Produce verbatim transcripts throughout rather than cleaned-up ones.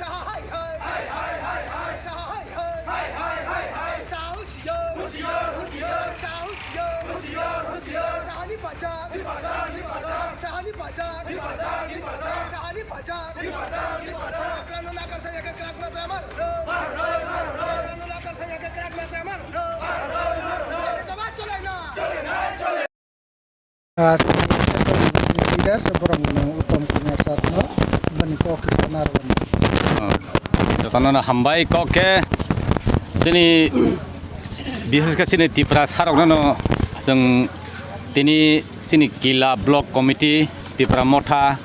Saha hai hai. Hai hai hai hai. Saha hai hai. Hai hai hai hai. Saha husiyo. Husiyo husiyo. Saha husiyo. Husiyo husiyo. Saha ni pacha. Ni pacha ni pacha. Saha ni pacha. Ni pacha ni pacha. Saha ni pacha. Ni pacha ni pacha. Kano nakar saya ke krak na jamar. Kano nakar saya ke krak na jamar. Jawab chole na. Ah, leaders borok no Uttam Kumar Sharma bani kok khna rwmani. Jotono no hambai kok khe chini, bishesh khe chini Tiprasa rok no chwng tini chini Kila Block Committee, Tipra Motha,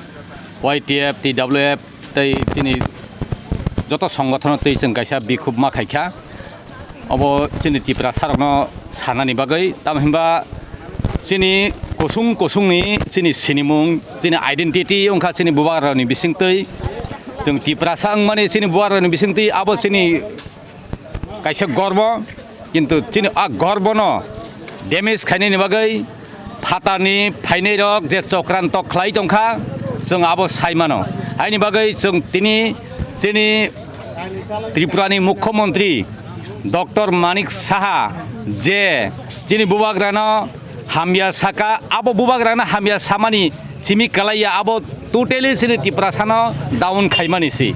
Y T F, T W F tei chini joto songothono twi chwng kaisa bikhub ma khaikha. Obo chini Tiprasa rokno sanani bagwi, tamo hinba chini kusung kusungni chini sinimung, chini identity wngkha chini bubagrani bisingtwi. Chwng Tiprasa wngmani chini bubagrani bisingtwi abo chini kaisa gorbo, kintu chini a gorbono damage khainani bagwi phatarni phainairok je chokranto khlai tongkha, chwng abo sai mano. Aini bagwi chwng tini chini Tripurani Mukhyamantri Doctor Manik Saha je chini bubagrano hamya saka, abo bubagrano hamya samani simi kalaiya, abo totally chini Tiprasano down khaimani si.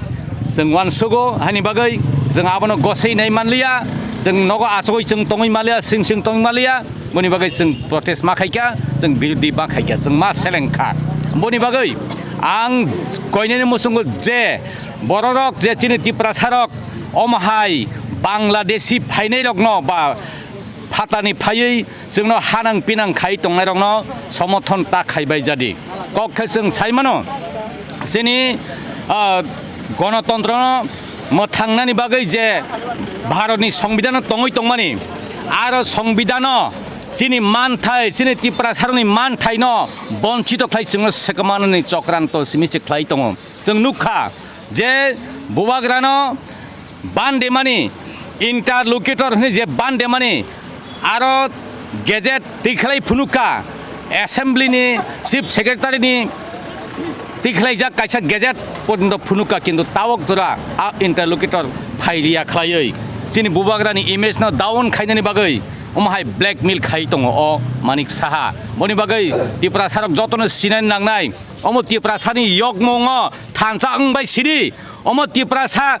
Chwng uansugo, hani bagwi chwng abono gosei nai manliya, chwng nogo achugwi chwng tongwi manliya, sing sing tongwi manliya, boni bagwi chwng protest ma khaikha, chwng birodhi ma khaikha, chwng ma selengkha. Boni bagwi ang koinani muchungo je bororok je chini Tiprasarok omo hai Bangladeshi phainairokno ba phatani phaiwi chwngno hanang pinang khai tongnairokno somothon ta khaibai jadi. Kok khe chwng sai mano, chini, ah, gonotontrono mwthangnani bagwi je Bharatni Songbidano tongwi tongmani, aro Songbidano chini manthai, chini Tiprasarokni manthaino bonchito khlai chwngno swkangmanani chokranto simi se khlai tongo. Chwng nukha je bubagrano bandemani, interlocutor hwnwi je bandemani, aro gazette tikhlai phunukha, assembly ni chief secretary ni tikhlaijak kaisa gazette porjonto phunukha, kintu tabok jora a interlocutor phai riya khlaiwi chini bubagrani image no down khainani bagwi omo hai blackmail khai tongo o Manik Saha. Boni bagwi Tiprasarok jotono sinani nangnai, omo Tiprasani yokmungo thansa wngbai sidi, omo Tiprasa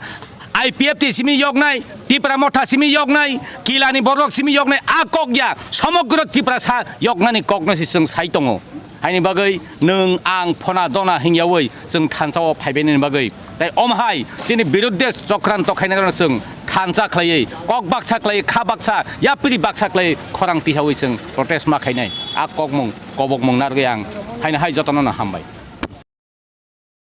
I P F T simi yoknai, Tipra Motha simi yoknai, Kilani borok simi yoknai, a kok ya, somogro Tiprasa yoknani kokno se chwng sai tongo. Haini bagwi nwng ang phona dona hingyawi chwng thansa o phaibainani bagwi. Tai omhai chini birudde chokranto khainai rokno chwng thansa khlaiwi, kok baksa khlaiwi, kha baksa, yapri baksa khlaiwi khorang tisawi chwng protest ma khainai. A kokmung, kobokmung narwgwi ang haino hai jotono no hambai.